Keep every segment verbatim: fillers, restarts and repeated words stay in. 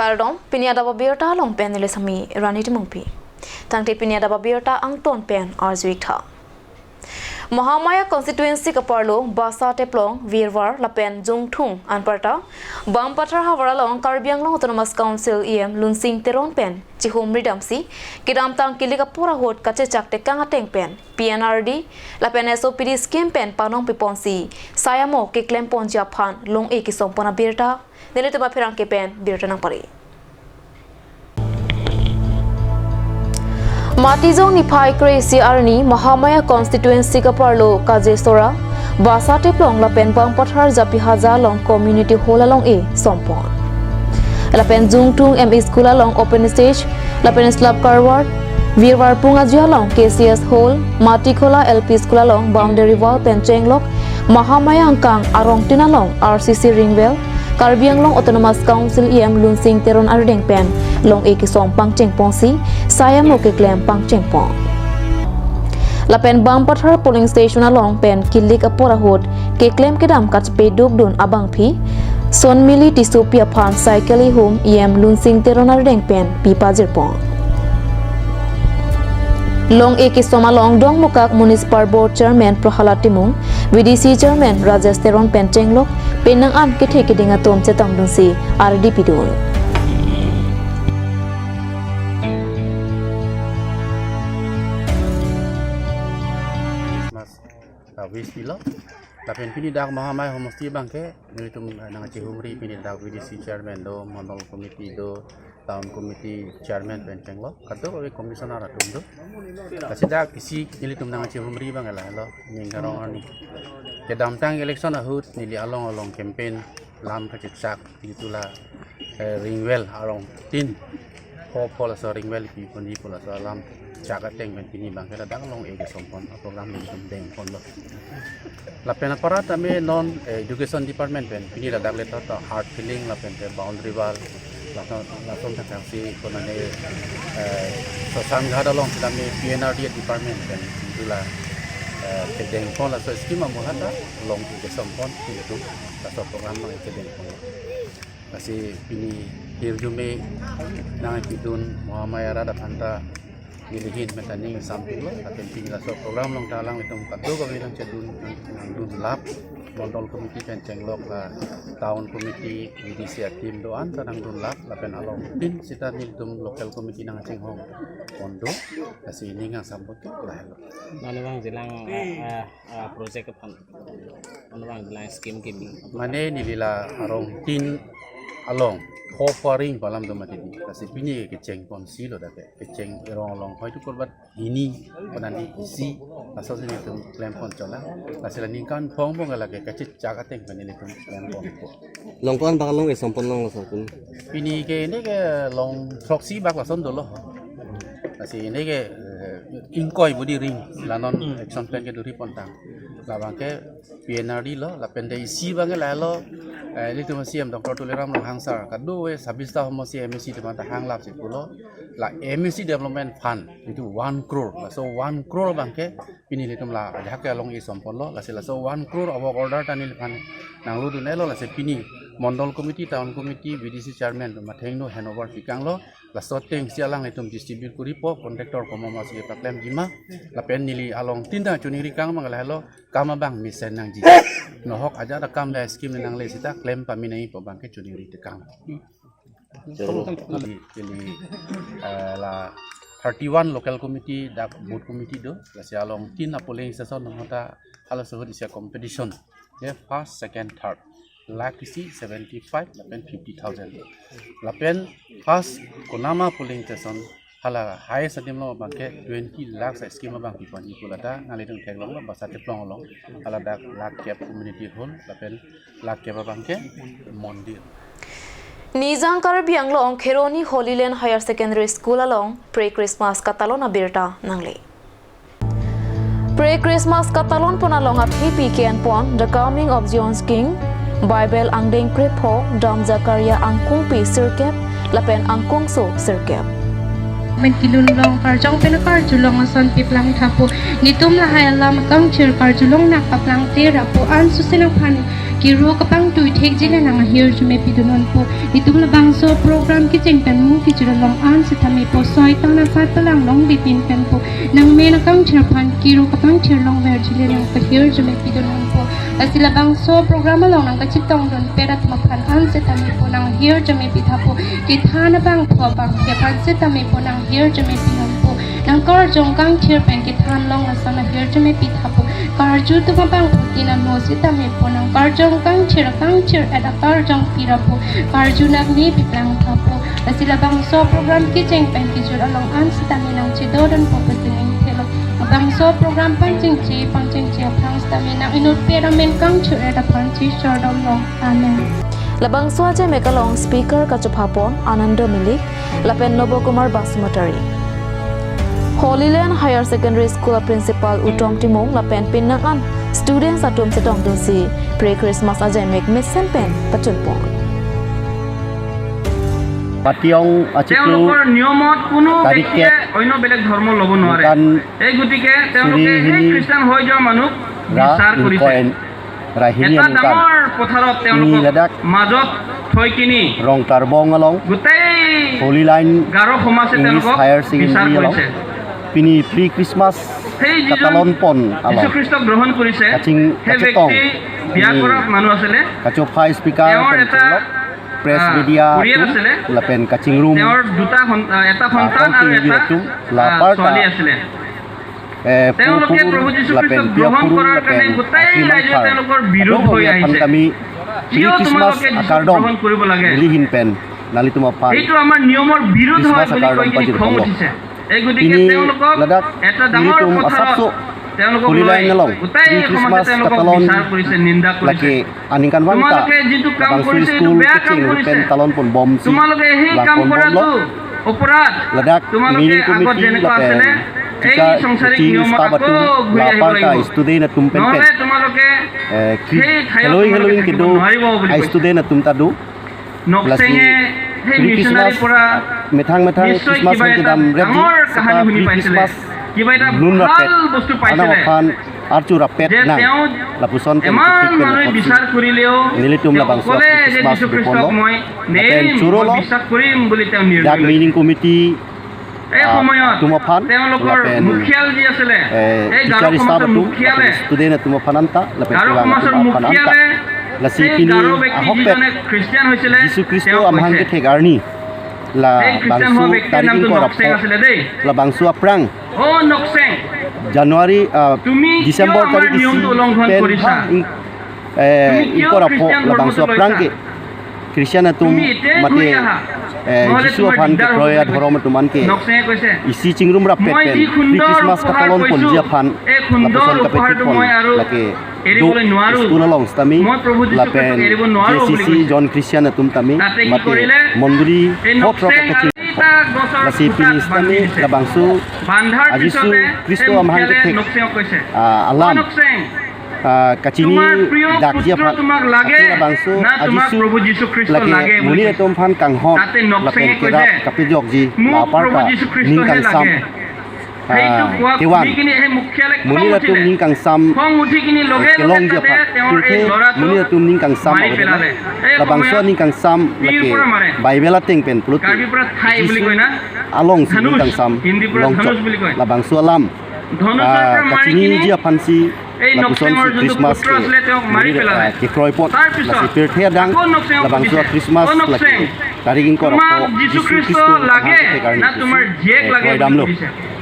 Kardom, pini adap abirta along pen neli Sami Rani Timungpi. Tangte pini adap abirta angton pen arju-ik tha. Mahamaya constituency kaparlo Basa Teplong, Virvar lapen Jungthung anparta Bangpathar havar along Karbi Anglong Autonomous Council E M Lunsing Teron pen chihumri damsi kedamtang kilik apor ahut kachechak tekang ateng pen P N R D lapen S O P D scheme pen panong piponsi sai amo keklem ponji aphan long-e kesom pon abirta nelitum apherangke pen birta nangpare. Matijong niphai kre-isi arni Mahamaya constituency kaparlo Kajesora, Basa Teplong lapen Bangpathar Japihaja along community hall along-e som pon. Lapen Jungthung M E school along open stage, lapen Slab Karwar, Virvar Pungaju along K C S hall, Matikhola L P school along boundary wall pen chenglok Mahamaya angkang arongtin along R C C ring well, Karbi Anglong Autonomous Council E M Lunsing Teron arideng pen long-e kesom pangcheng ponsi sai amo keklem pangcheng pon. Lapen Bangpathar polling station along pen kilik apor ahut keklem kedam kachepaduk dun abangpi Sonmili Tissopi aphan cycle ihum E M Lunsing Teron arideng pen pi pajir pon. Long-e kesom along Dongmukak Municipal Board Chairman Prahalad Timung, V D C Chairman Rajesh Teron pen chenglok penang an kethe keding atum chetongdunsi ardi pidun. Christmas, uh, wish pilo. Lapen pini dak Mahamaya homosti abangke nelitum, eh, nangchihumri, pini dak V D C chairman do, mondol committee do, town committee chairman pen chenglok, kadokave commissioner atum do. Lasi dak isi nelitum nangchihumri abang lahelo, ning karong arni. Kedamtang election ahut neli along along campaign lam kachechak, ilitum la, eh, ring well arongtin pho pho laso ring well pi pon di pho laso alam chak ateng pen pini abangke ladak long-e kesom pon aprogram nelitum deng ponlo. Lapen apara tame non, eh, education department pen pini ladak le to, to earth filling lapen ke boundary wall lason, lason thakthak si konane, eh, Sosanghat along si tame P N R D department pen ilitum la, eh, kedeng pon laso scheme amuhata long-e kesom pon ilitum laso program long-e kedeng pon. Lasi pini hirjume nangpidun Mahamaya arat aphanta nelihin metaning something lo, lapen pini laso program along ta alanglitum kadokave nangchedun, nang, nangdun lap, mondol committee pen chenglok la town committee, V D C ateam do-an ta nangdun lap, lapen alongtin sita nelitum local committee nangchinghon pon do, lasi ning angsam pon ke lahelo. Mane bang jilang, eh, eh, eh, project aphan. Mane bang jilang scheme kimi. Mane neli la arongtin along pho pho ring pu alam do mati di. Lasi pini kecheng ponsi lo dak ke. Kecheng rong along hoi tu korbat hini, konane isi, laso si nelitum klem pon chola. Lasi la ningkan phong bong lake kachechak ateng pen nelitum klem ponpo. Long ko-an bak long-e som pon long laso pun. Pini ke ne ke long throksi bak lason dolo. Lasi ne ke, eh, ingkoi budi ring la non action plan ke duri pontang. Labang ke P N R D lo, lapen de isi abangke lahelo, eh, ilitum C M Doctor Tuliram Ronghang sir, kadokave sabista homo si M A C atum ta hanglap si pulo, la M A C development fund, itu one crore, laso one crore abangke pini ilitum la ajahak ke long-e som ponlo, lasi laso one crore a work order ta neliphan nangludun-elo, lasi pini mondol committee, town committee, V D C chairman atum athengno handover pikanglo, laso ateng si alanglitum distribute koripo, contractor komat ma si paklem jima, lapen neli alongtin ta choningri kang abang lahelo, kam abang mesen nangji. Nohok ajat akam da scheme nangle sita klem pame nangji pu abangke choningri tekang. Jadi, jadi, eh, la thirty-one local committee dak booth committee do, lasi alongtin a polling station nangta halaso ahut isi a competition. Ya, first, second, third. Lakh isi seventy-five lapen fifty thousand. Lapen first Konama polling station hala highest adim lo abangke twenty lakhs a scheme abang piponji pu lata nanglitum theklonglo, Basa Teplong along. Hala dak lakh kep community hall lapen lakh kep abangke mondir. Nijang Karbi Anglong Kheroni Holy Land Higher Secondary School along pre-Christmas katalon abirta nangle. Pre-Christmas katalon pon along aphi pi ke-en pon The Coming of Zion's King, Bible angdeng krepho, Dam Zakaria angkungpi sirkep lapen angkungso sirkep. Men kelun long karjong pen karjulong ason piplang thapo. Netum lahai alam kangchir karjulong nangpaplang te rapo an susin aphan Kiro kapangtui thekji le nang ahirjume pidun nonpo. Itum labangso program kecheng pen mo kejut along an setame po soi tang na sat palang long bipin pen po. Nang men akangthir aphan kiro kapangthir longverji le nang ahirjume pidun nonpo. Lasi labangso program along nang kachetongdun pet atum aphan an setame po nang ahirjume pitha po. Kethan abangphu abangphi aphan setame po nang ahirjume pi nonpo. Nang karjong kangthir pen kethan long lason ahirjume pitha po. Karju atum abangphu tin ano setame po nang karjong kangthir kangthir et akarjong pira po. Karju nang ne piplang tha po. Lasi labangso program kecheng pen kejut along an setame nang chedodun po pesening thelo. Labangso program pangchengche pangchengche aphrang setame nang inut pera men kangthir et aphan chesordom long. Amen. Labangso ajai mek along speaker kachopha pon Anando Milik lapen Nobo Kumar Basumatary. Holy Land Higher Secondary School a principal Utong Timung lapen penang an students atum chetongdunsi pre Christmas ajai mek mesen pen pachunpon. পাতিয়ং আছিকু তেওঁলোকৰ নিয়মত কোনো তাৰিখে ব্যক্তিয়ে অন্য বেলেগ ধৰ্ম ল'ব নোৱাৰে। দোকান এই গতিকে তেওঁলোকে চুৰি সেই হিলি খ্ৰীষ্টান হৈ যোৱা মানুহ ৰা বিচাৰ কৰিছে। ইনকইন ৰাহিনী এটা আনকান। ডাঙৰ পথাৰত তেওঁলোকক তিনি লাডাখ মাজত থৈ কিনি ৰংতাৰ বং আলং গোটেই Holy Line গাৰো সমাজে English তেওঁলোকক Higher Secondary বিচাৰ আলং কৰিছে। পিনি প্ৰি খ্ৰীষ্টমাছ সেই যিজন কাতালন পন আলং। যীশু খ্ৰীষ্টক গ্ৰহণ কৰিছে, কাচিং সেই কাচিতং ব্যক্তি বিয়া পিনি কৰা মানুহ আছিলে। কাচোফা স্পিকাৰ তেওঁৰ এটা, পেন চলক, প্ৰেছ আহ, মিডিয়া পৰিয়াল আছলে। Lapen kachingrum, তেওঁৰ দুটা সন-, আহ, এটা সন্তান আৰু এটা, আহ, ছোৱালী আছলে। Eh, তেওঁলোকে প্ৰভু যীশু খ্ৰীষ্টক গ্ৰহণ কৰাৰ কাৰণে গোটেই ৰাইজে তেওঁলোকৰ বিৰোধ হৈ আহিছে। Kiyo তোমালোকে যীশুক গ্ৰহণ কৰিব লাগে? Nelihin pen, nelitum aphan এইটো আমাৰ নিয়মৰ বিৰোধ হয় বুলি কৈ কিনি খং উঠিছে। এই গতিকে তেওঁলোকক এটা ডাঙৰ পথাৰত তেওঁলোকক লৈ গোটেই সমাজে তেওঁলোকক বিচাৰ কৰিছে, নিন্দা কৰিছে। Aningkan vang ta, তোমালোকে যিটো কাম কৰিছে, এইটো বেয়া কাম কৰিছে। Talon pon bom si, তোমালোকে সেই কাম কৰাটো অপৰাধ। Ladak তোমালোকে আগত যেনেকুৱা আছিলে, এই সংসাৰিক নিয়মত আকৌ ঘূৰি আহিব লাগিব। Student atum pen pen, নহ'লে তোমালোকে সেই ঠাইত তোমালোকে থাকিব নোৱাৰিব বুলি কৈছে। Student atum ta do. Nokseng-এ সেই মিছনাৰীৰ পৰা methang methang নিশ্চয় Christmas কিবা এটা ডাঙৰ কাহিনী শুনি পাইছিলে। Christmas কিবা এটা ভাল বস্তু পাইছিলে। Archu rapet nang, lapuson ke iman manui bisar korileo, nelitum labangso Christmas je Jisu Khristoko moi ne'erim, churo lo, moi bisar korim buli teo nirloi loise. Dak meeting committee, এই সময়ত atum aphan, তেওঁলোকৰ lapen মুখিয়াল যি আছিলে, এই গাৰো সমাজৰ মুখিয়ালে, student atum aphan anta, lapen Garo সমাজৰ মুখিয়ালে, lasi pini গাৰো ব্যক্তি যিজনে খ্ৰীষ্টিয়ান হৈছিলে, Jisu Khristo amahang kethek arni, la bangso tarik ingkoi ra pho, labangso aphrang, অ নকচেং, January, ah, তুমি কিয় আমাৰ নিয়মটো উলংঘন কৰিছা? December tarik isi pen ha, ing-, eh, ingkoi ra pho, labangso aphrang ke Christian atum mate, eh, Jisu aphan kekroi adhorom atum an ke isi chingrum rapet pen, pre Christmas katalon ponji aphan, lapuson kapethek pon, lake do school along setame, lapen J C C John Christian atum tame, mate mondoli hotrok kaching. Lasi pini setame labangso a Jisu Khristo amahang kethek, ah, alam, ah, kachini dakji aphan, ate labangso a Jisu lake monit atum aphan kanghon, lapen kerap kapejokji, la apar ta ning kangsam. Ah, tewan. Monit atum ning kangsam, eh, kelongji aphan. Pirthe monit atum ning kangsam avedetlo. Labangso ning kangsam lake Bible ateng pen pulote, Jisu alongsi ning kangsam longchot. Labangso alam, ah, kachiniji aphansi, lapuson si Christmas ke monit, ah, kekroi pon. Lasi pirthe adang, labangso Christmas lake tarik ingkoi ra pho, Jisu Khristo amahang kethek arni pusi, eh, kroidamlo.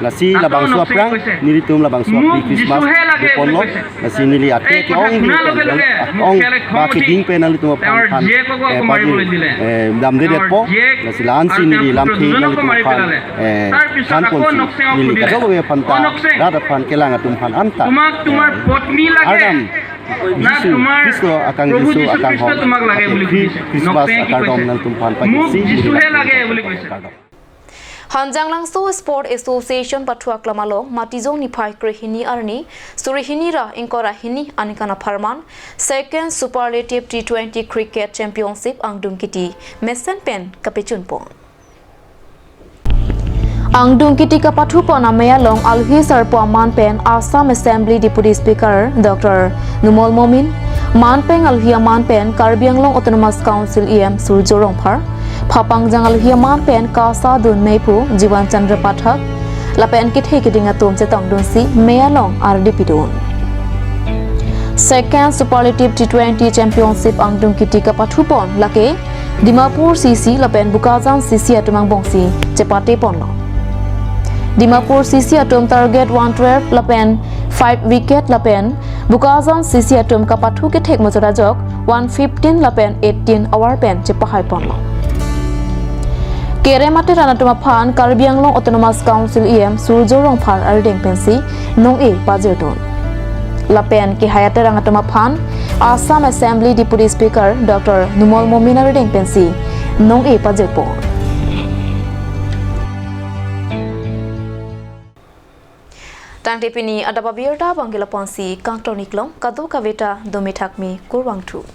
Lasi labangso aphrang, nelitum labangso pre Christmas do ponlo. Lasi neli ate ke-ong ding pen, ong ba keding pen nanglitum aphan, eh, pajir, eh, damdedetpo. Lasi la-ansi neli lamthe nanglitum aphan, eh, than ponsi, neli kadokave aphan ta, rat aphan kelang atum aphan anta, eh, Ardam Jisu Khristo akang Jisu akanghon, ate pre Christmas akardom nangtum aphan pajirsi, neli lamthe kardom. Hanjanglangso Sport Association pathu aklam along Matijong niphai krehini arni, suri hini ra ingkoi ra hini aningkan apharman, Second Superlative T twenty Cricket Championship Angdung Kiti mesen pen kapechunpon. Angdung Kiti kapathupon amei along alohi sarpo aman pen Assam Assembly Deputy Speaker Doctor Numal Momin, Manpeng alohi aman pen Karbi Anglong Autonomous Council E M Surjya Rongphar, Phapangjang alohi aman pen KASA adun meiphu Jiwan Chandra Pathak, lapen kethe keding atum chetongdunsi mei along ardi pidun. Second Superlative T twenty Championship angdung kiti kapathupon lake Dimapur C C lapen Bokajan C C atum angbongsi chepate ponlo. Dimapur C C atum target one twelve lapen five wicket lapen Bokajan C C atum kapathu kethek mujot ajok one fifteen lapen eighteen over pen chepahai ponlo. Kerem ateran atum aphan Karbi Anglong Autonomous Council E M Surjya Rongphar arideng pensi nong-e pajirdun. Lapen kehai aterang atum aphan Assam Assembly Deputy Speaker Doctor Numal Momin arideng pensi nong-e pajirpon. Tangte pini adap abirta abang ke lapu-ansi kangton-iklong, kadokaveta dome thakme, kurvangthu.